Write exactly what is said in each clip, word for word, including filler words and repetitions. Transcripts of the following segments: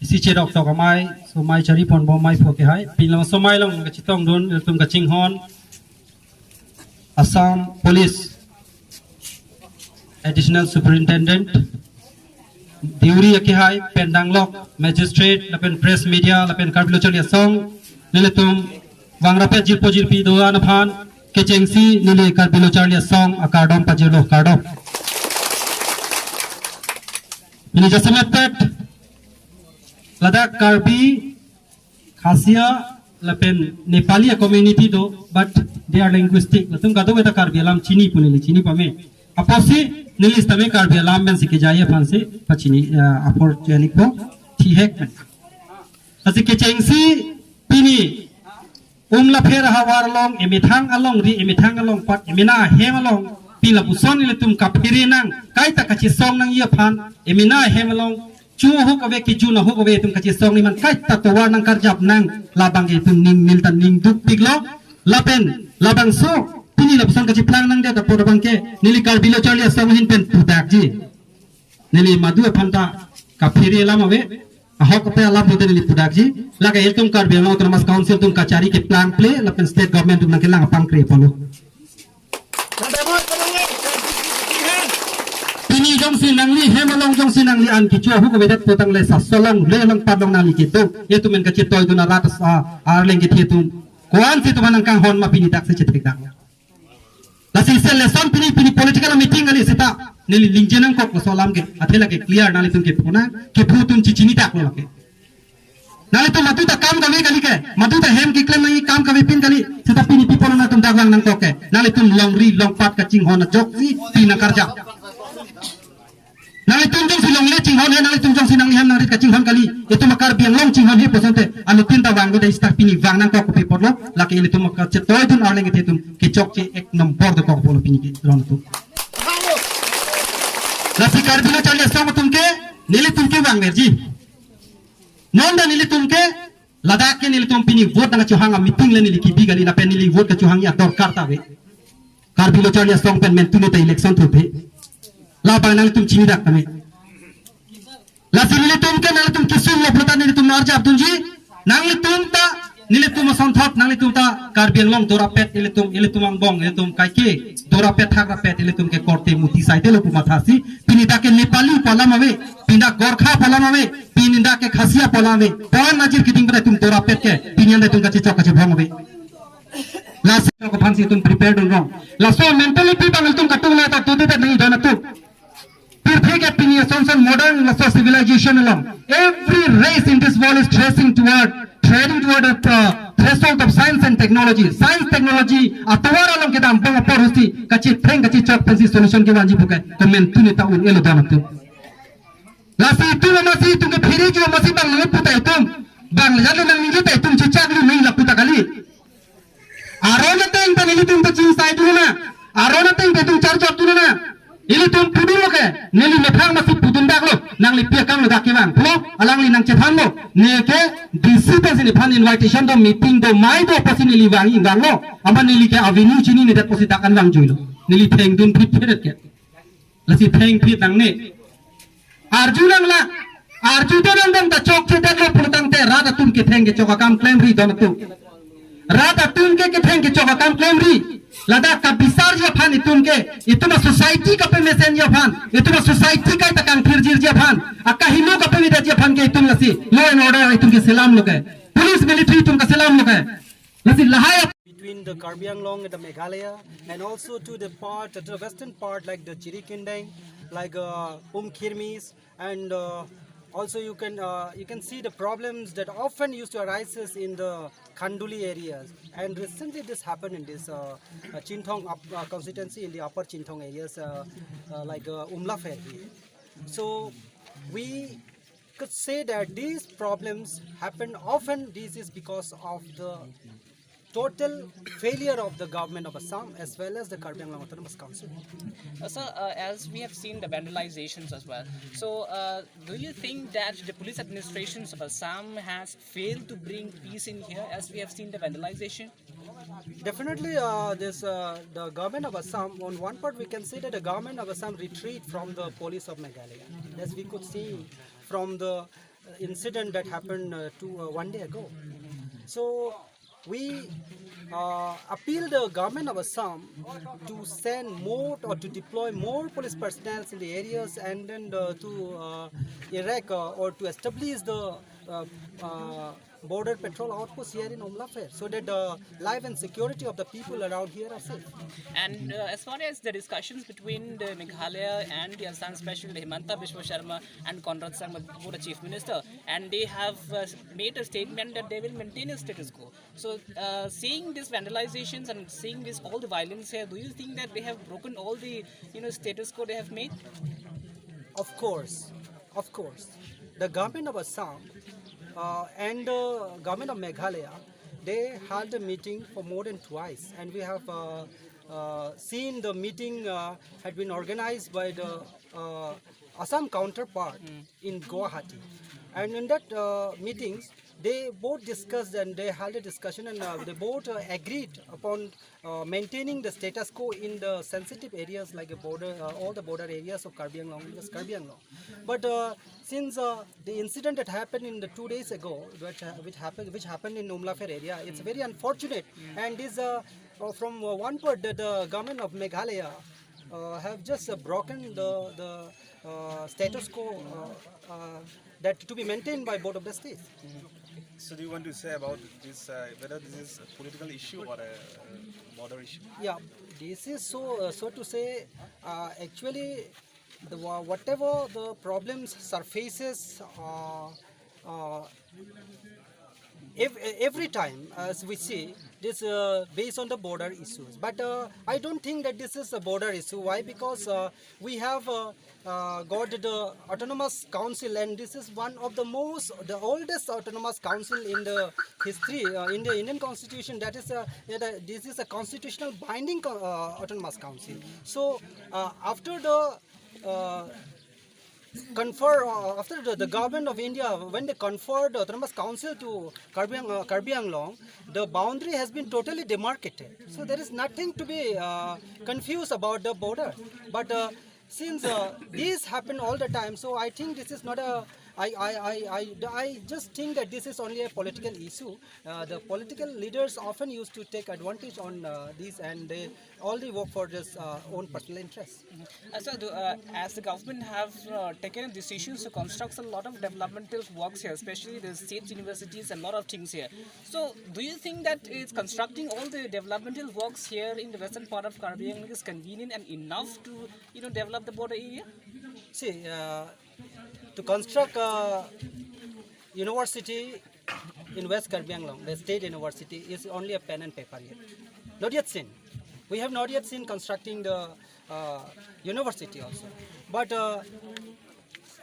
Si chedok tok amei, somai chari pon bom amei pho akehai. Pini labangso amei along kachetongdun, ilitum kachinghon Assam Police Additional Superintendent, Deuri akehai, pen danglok magistrate, lapen press media, lapen Karbi Lo Charli Asong, nelitum vang rapet jirpo jirpi do-an aphan kechengsi neli Karbi Lo Charli Asong akardom pajirlo, kardom. Pini jasemet pet ladak Karbi, Khasia lapen Nepali a-community do, but they are linguistic. Latum kadokave ta Karbi alam chini pu neli chini pame. Apotsi neli sitame Karbi alam pensi kejai aphansi pachini, ah, apor chini po thihek pen. Lasi kechengsi pini Umlapher ahavar along, emethang alongri, emethang alongpat, emena ahem along, pini lapuson ilitum kaphere nang, kaita kachesong nangji aphan, emena ahem along, chu ahok ave, kejun ahok ave, itum kachesong ni man kaita tovar nangkarjap nang, labang ke itum ning neli ta ning dukpiklo, lapen labangso pini lapuson kacheplang nangdet apor abang ke neli Karbi Lo Charli Asong ahin pen pudakji. Neli madu aphan ta kaphere alam ave, ahok ape alam pute neli pudakji. Lake ilitum Karbi Anglong Autonomous Council atum kachari keplang ple, lapen state government atum nangkelang apangkre apotlo. Pini jongsi nangli hem along jongsi nangli an kecho ahok avedet putang le laso along le along padong nangli kedo. Itum men kachetoidun arat as-, a, arleng kethe atum. Ko-ansi itum nangkanghon ma pini daksi chethekdak. Lasi isi lesson pini, pini political meeting kali seta neli lingje nangkok laso alam ke. Athe lake clear nanglitum kepho nang, kepho atum chechini daklo lake. Nanglitum madu ta kam kave kali ke, madu ta hem keklem nangji kam kave pin kali, seta pini pi apot nangtum dak vang nangkok ke. Nanglitum longri longpat kachinghon ajoksi pini nangkarjap. Nanglitum jongsi longle chinghon he, nanglitum jongsi nangli hem nangrit kachinghon kali, itum Karbi Anglong chinghon he pu asonte, anuttin ta vangvedet seta pini vang nangkok kopi apotlo, lake ilitum kachetoidun arleng kethe atum kechokche ek nombor dokok apotlo pini ke ron atum. Lasi Karbi Lo Charli Asong atum ke, nelitum ke vangverji. Non ta nelitum ke, ladak ke nelitum pini vote nangkachohang a-meeting le neli kebi kali, lapen neli vote kachohangji adorkar ta ave. Karbi Lo Charli Asong pen mentune ta election thuphe. Labang nanglitum chinidak tame. Lasi nelitum ke nanglitum kesung lo pulote nelitum arjapdunji. Nanglitum ta, nelitum asonthot, nanglitum ta Karbi Anglong dorapet ilitum, ilitum angbong, ilitum kaike dorapet thakrapet ilitum ke korte muti saite lo pu mathasi. Pini dak ke Nepali pu alam ave, pini dak Gorkha pu alam ave, pini dak ke Khasia pu alam ave. Pon ajir keding pada itum dorapet ke, pini an itum kachechok kachebhong ave. Lasi ko aphansi itum prepare dun rong. Laso mentality abang itum katung na ta tutu ta nangji don atum. Pirthe ke pini asonson modern laso civilization along, every race in this world is tracing toward, treading toward the, uh, threshold of science and technology. Science technology atovar along kedam bang apor husi kachitheng kachechok pensi solution kevanji pu ke komentune ta un-elo don atum. Lasi itum amatsi itum kephere ju amatsi bang nangputa itum. Bang le jalo nangji ta itum chechak lu nangji laputa kali. Aron ateng pen ilitum ta chingsaidun na. Aron ateng pen itum charjapdun na. Ilitum pudunlo ke. Neli methang amatsi pudun daklo. Nangli pi akam lo dak kevang pulo. Alangli nangchethanlo. Neke D C pensi nephan invitation do, meeting do, mai do apotsi neli vang, vanglo. Amat neli ke avenue chininedet apotsi dak an vangjuilo. Neli thengdun phit phit ke. Lasi thengphit nangne. Arju nanglang, arju te nangdang ta chokchedetlo pulotangte rat atum ketheng kechok akam klemri don atum. Rat atum ke ketheng kechok akam klemri. Ladak kabisarji aphan itum ke, itum a-society kapemesenji aphan, itum a-society kaita kangthirjirji aphan, akahingno kapemedetji aphan ke itum lasi law and order itum keselamlo ke. Police military itum kaselamlo ke. Lasi lahai ap- between the Karbi Anglong and the Meghalaya, and also to the part, to the western part, like the Jirikindeng, like, uh, Umkhirmis, and, uh, also you can, uh, you can see the problems that often used to arises in the Khanduli areas. And recently this happened in this, uh, uh, Chinthong up, uh, constituency, in the upper Chinthong areas, uh, uh, like, uh, Umlapher here. So we could say that these problems happen often. This is because of the total failure of the government of Assam as well as the Karbi Anglong Autonomous Council. Uh, sir, uh, as we have seen the vandalizations as well, so, uh, do you think that the police administrations of Assam has failed to bring peace in here, as we have seen the vandalization? Definitely, uh, this uh, the government of Assam. On one part, we can say that the government of Assam retreat from the police of Meghalaya, as we could see from the incident that happened uh, two uh, one day ago. So we uh, appeal the government of Assam to send more or to deploy more police personnel in the areas, and then uh, to uh, erect uh, or to establish the uh, uh, border patrol outpost here in Umlapher, so that the life and security of the people around here are safe. And uh, as far as the discussions between the Meghalaya and the Assam special, the Himanta Biswa Sharma and Conrad Sangma, both the chief minister, and they have uh, made a statement that they will maintain a status quo. So, uh, seeing these vandalizations and seeing this all the violence here, do you think that they have broken all the, you know, status quo they have made? Of course, of course, the government of Assam uh, and the government of Meghalaya, they held a meeting for more than twice, and we have uh, uh, seen the meeting uh, had been organized by the uh, Assam counterpart in Guwahati. And in that uh, meetings, they both discussed and they held a discussion, and uh, they both uh, agreed upon uh, maintaining the status quo in the sensitive areas like a border, uh, all the border areas of Karbi Anglong, West Karbi Anglong. But uh, since uh, the incident that happened in the two days ago, which, uh, which happened, which happened in Umlapher area, it's very unfortunate. And this, uh, uh, from uh, one part, the, the government of Meghalaya uh, have just uh, broken the the uh, status quo uh, uh, that to be maintained by both of the states. So do you want to say about this, uh, whether this is a political issue or a uh, border issue? Yeah, this is so uh, so to say. Uh, actually, the wha- whatever the problems surfaces uh, uh, ev- every time, as we see, this uh, based on the border issues. But uh, I don't think that this is a border issue. Why? Because uh, we have uh, uh, got the autonomous council, and this is one of the most, the oldest autonomous council in the history uh, in the Indian constitution. That is, uh, yeah, the- this is a constitutional binding co- uh, autonomous council. So uh, after the uh, confer uh, after the, the government of India, when they conferred the autonomous council to Karbi, Ang- uh, Karbi Anglong, the boundary has been totally demarcated. So there is nothing to be uh, confused about the border. But uh, since uh, this happened all the time, so I think this is not a I, I, I, I, I just think that this is only a political issue. Uh, the political leaders often used to take advantage on uh, this, and they only work for this uh, own personal interest. Uh, so, the, uh, as the government have uh, taken decisions to construct a lot of developmental works here, especially the state universities and lot of things here. So, do you think that it's constructing all the developmental works here in the western part of Karbi Anglong is convenient and enough to, you know, develop the border area? See, uh, to construct a university in West Karbi Anglong, the state university, is only a pen and paper yet. Not yet seen. We have not yet seen constructing the uh, university also. But uh,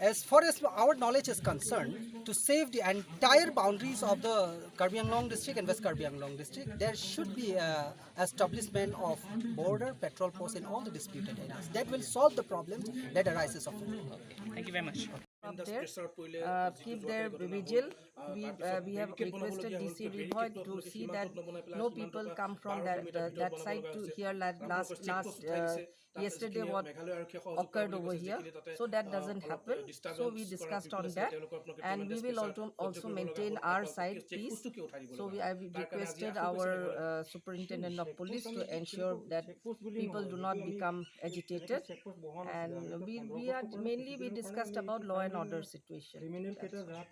as far as our knowledge is concerned, to save the entire boundaries of the Karbi Anglong district and West Karbi Anglong district, there should be a establishment of border patrol post in all the disputed areas. That will solve the problems that arises of it. Thank you very much. Up there, uh, keep their vigil. We, uh, we have requested D C Ri Bhoi to see that no people come from that, uh, that side to here la- last, last, uh, yesterday what occurred over here. So that doesn't happen. So we discussed on that, and we will also, also maintain our side peace. So we, I requested our uh, superintendent of police to ensure that people do not become agitated. And we, we are mainly, we discussed about law and order situation. That's all.